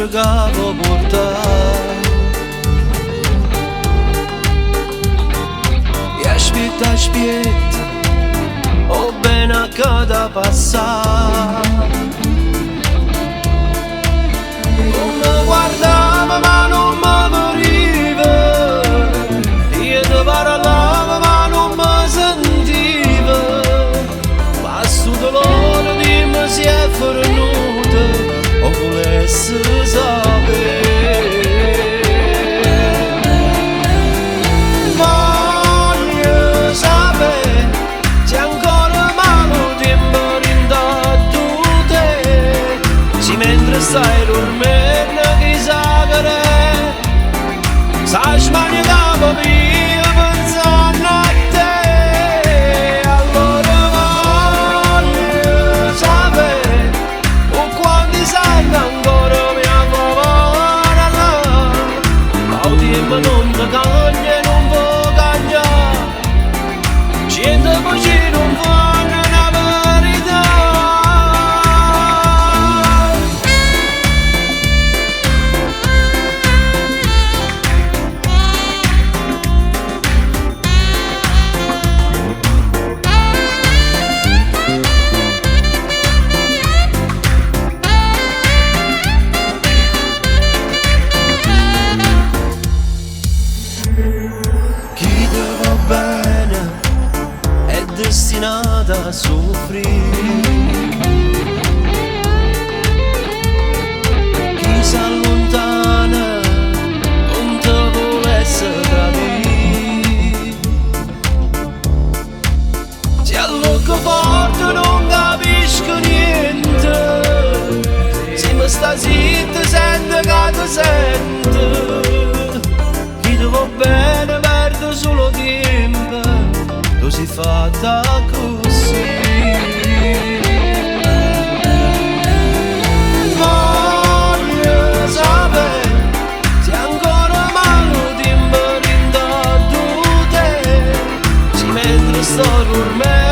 Viaggio che può portare. E aspetta, aspetta, o bene che da passare. Come guardava ma non mi moriva, io ti parlavo ma non mi sentivo, ma sto dolore dimmi se è venuto o volesse sapere. Voglio sapere se ancora malo tempo dint' tu te, se mentre stai dormendo chissà che è, sa smania capa mia pensando a te. Allora voglio sapere o quando sai ancora mia favore là, ma il tempo non ti cagna e non può cambiare, cento voci non fanno una verità. Chi te va bene è destinata a soffrire, chi si allontana non te volesse tradire, se allucco forte non capisco niente, se mi sta zitto sento che ti sento, chi ti va bene perde solo tempo, tu sei fatta così. Voglio sapere se ancora malo tempo dint' tu te, se mentre sto dormendo